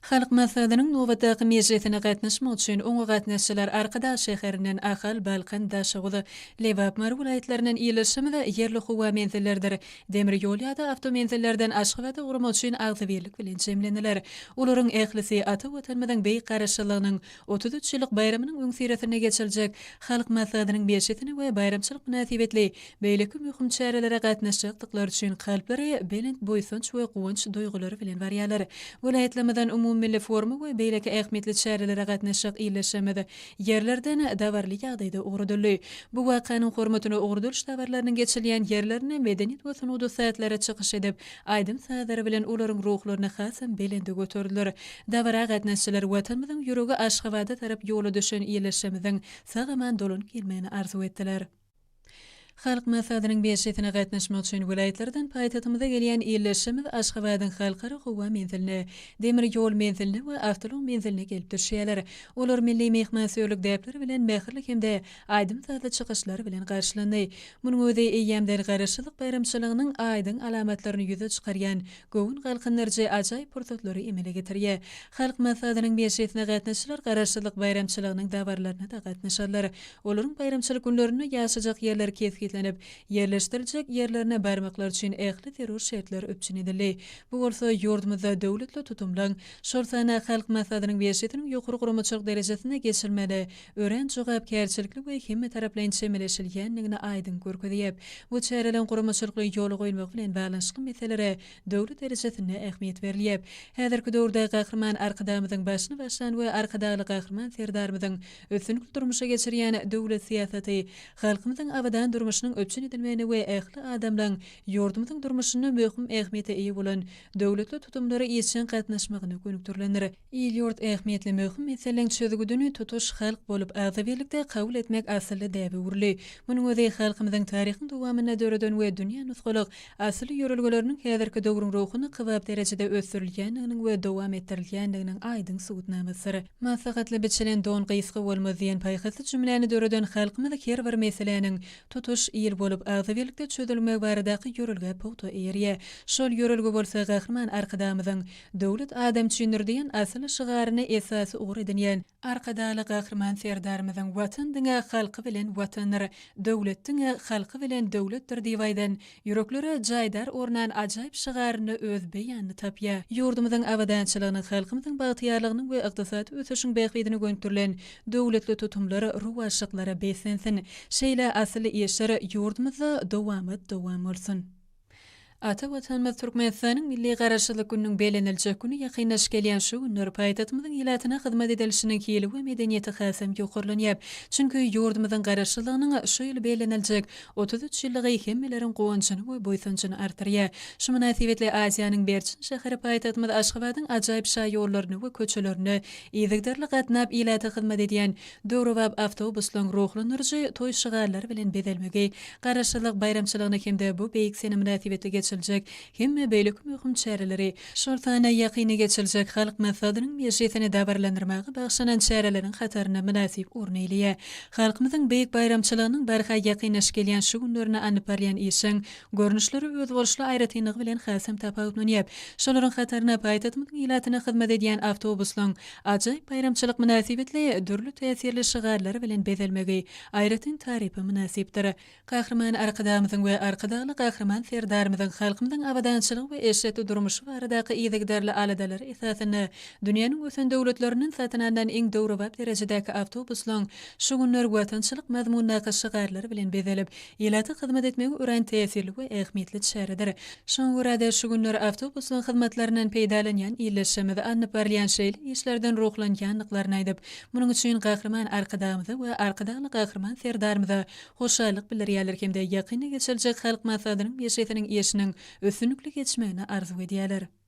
Halk Maslahatynyň nobatdaky mejlisine gatnaşmak üçin oňa gatnaşyjylar Arkadag şäherinden, Ahal, Balkan, Daşoguz, Lebap, Mary welaýatlaryndan ildeşimiz ýerli howa menzilleridir demir ýol ýa-da awtomenzillerden Aşgabada ugramak üçin agzybirlik bilen jemlendiler. Olaryň ählisi ata Watanymyzyň beýik Garaşsyzlygynyň 33 ýyllyk baýramynyň öňüsyrasynda geçiriljek Halk Maslahatynyň mejlisine we baýramçylyk mynasybetli beýleki möhüm çärelere gatnaşjakdyklary üçin kalplary belent buýsanç we guwanç duýgulary bilen barýarlar. Welaýatlarymyzdan umumymilli foruma we beýleki ähmiýetli çärelere gatnaşjak ildeşlerimiz ýerlerden dabaraly ýagdaýda ugradyldy. Bu wakanyň hormatyna ugradylyş dabaralarynyň geçirilýän ýerlerinde medeniýet we sungat ussatlary çykyş edip, aýdym-sazlary bilen olaryň ruhlaryny hasam belende göterdiler. Dabara gatnaşyjylar Watanymyzyň ýüregi Aşgabada tarap ýola düşen ildeşlerimiziň sag-aman dolanyp gelmegini arzuw etdiler. Halk Maslahatynyň mejlisine gatnaşmak üçin welaýatlardan paýtagtymyza gelýän ildeşlerimiz Aşgabadyň Halkara howa menziline, demir ýol menziline we awtoulag menziline gelip düşýärler. Olar milli myhmansöýerlik däpleri bilen mähirli hem-de aýdym-sazly çykyşlar bilen garşylandy. Munuň özi eýýämden Garaşsyzlyk baýramçylygynyň aýdyň alamatlaryny ýüze çykarýan göwün galkyndyryjy ajaýyp pursatlary emele getirýär. Halk Maslahatynyň mejlisine gatnaşyjylar Garaşsyzlyk baýramçylygynyň dabaralaryna-da gatnaşarlar. Olaryň baýramçylyk günlerinde ýaşajak ýerleri kesgitlenip, ýerleşdiriljek ýerlerine barmaklary üçin ähli zerur şertler üpjün edildi. Bu bolsa ýurdumyzda döwletli tutumlaryň, şol sanda Halk Maslahatynyň Mejlisiniň ýokary guramaçylyk derejesinde geçirilmegine örän jogapkärçilikli we hemmetaraplaýyn çemeleşilýändigini aýdyň görkezýär. Bu çäreleriň guramaçylykly ýola goýulmagy bilen baglanyşykly meselelere döwlet derejesinde ähmiýet berilýär. Häzirki döwürde Gahryman Arkadagymyzyň başyny başlan we Arkadagly Gahryman Serdarymyzyň üstünlikli durmuşa geçirýän döwlet syýasaty halkymyzyň abadan durmuşynyň üpjün edilmegine we ähli adamlaryň ýurdumyzyň durmuşynda möhüm ähmiýete eýe bolan döwletli tutumlara işjeň gatnaşmagyna gönükdirilendir. Il-ýurt ähmiýetli möhüm meseleleň çözgüdini tutuş halk bolup agzybirlikde kabul etmek asylly däbe öwrüldi. Munuň özi halkymyzyň taryhyň dowamynda döreden we dünýä nusgalyk asylly ýörelgeleriniň häzirki döwrüň ruhuna kybap derejede ösdürilýändiginiň we dowam etdirilýändiginiň aýdyň subutnamasydyr. Maslahatly biçilen don gysga bolmaz diýen paýhasly jümläni döreden halkymyz her bir meseläniň tutuş il bolup agzybirlikde çözülmegi baradaky ýörelgä pugta eýerýär. Şol ýörelge bolsa Gahryman Arkadagymyzyň Döwlet adam üçindir diýen asyly şygaryny esasy ugur edinýän Arkadagly Gahryman Serdarymyzyň Watan diňe halky bilen Watandyr, döwlet diňe halky bilen döwletdir diýip aýdan Ýüreklere jaýdar ornan ajaýyp şygarynda öz beýanyny tapýar. Ýurdumyzyň abadançylygynyň, halkymyzyň bagtyýarlygynyň we ykdysady ösüşiň bähbidine gönükdirilen döwletli tutumlar rowaçlyklara beslensin! Şeýle asylly işler ýurdumyzda dowamat-dowam bolsun! Ata Watanymyz Türkmenistanyň Milli Garaşsyzlyk gününiň belleniljek güni ýakynlaşyp gelýän şu günler paýtagtymyzyň ilatyna hyzmat edilişiniň hili we medeniýeti hasam ýokarlanýar. Çünki ýurdumyzyň Garaşsyzlygynyň şu ýyl belleniljek 33 ýyllygy hemmeleriň guwanjyny we buýsanjyny artdyrýar. Şu mynasybetli Aziýanyň berçin şäheri paýtagtymyz Aşgabadyň ajaýyp şaýollaryny we köçelerinde yzygiderli gatnap ilata hyzmat edýän döwrebap awtobuslaryň ruhlandyryjy toý şygarlary bilen bezelmegi Garaşsyzlyk baýramçylygyny hem-de bu beýik sene mynasybetli geçiriljek hemme beýleki möhüm çäreleri, şol sanda ýakynda geçiriljek Halk Maslahatynyň mejlisini dabaralandyrmaga bagyşlanan çäreleriň hatarynda mynasyp orun eýeleýär. Halkymyzyň beýik baýramçylygynyň barha ýakynlaşyp gelýän şu günlerinde alnyp barylýan işiň görnüşleri özboluşly aýratynlygy bilen hasam tapawutlanýar. Şolaryň hatarynda paýtagtymyzyň ilatyna hyzmat edýän awtobuslaryň ajaýyp baýramçylyk mynasybetli dürli täsirli şygarlar bilen bezelmegi aýratyn tarypa mynasypdyr. Gahryman Arkadagymyzyň we Arkadagly Gahryman Serdarymyzyň halkymyzyň abadançylygy we eşretli durmuşy baradaky yzygiderli aladalary esasynda dünýäniň ösen döwletlerinden satyn alnan iň döwrebap derejedäki awtobuslaryň şu günler watançylyk mazmundaky şygarlar bilen bezelip, ilata hyzmat etmegi örän täsirli we ähmiýetli çäredir. Şoňa görä-de, şu günler awtobuslaryň hyzmatlaryndan peýdalanýan ildeşlerimiz alnyp barylýan şeýle işlerden ruhlanýandyklaryny aýdyp, munuň üçin Gahryman Arkadagymyza we Arkadagly Gahryman Serdarymyza hoşallyk bildirýärler hem-de ýakynda geçiriljek Halk Maslahatynyň mejlisiniň işiniň üstünlikli geçmegini arzuw edýärler.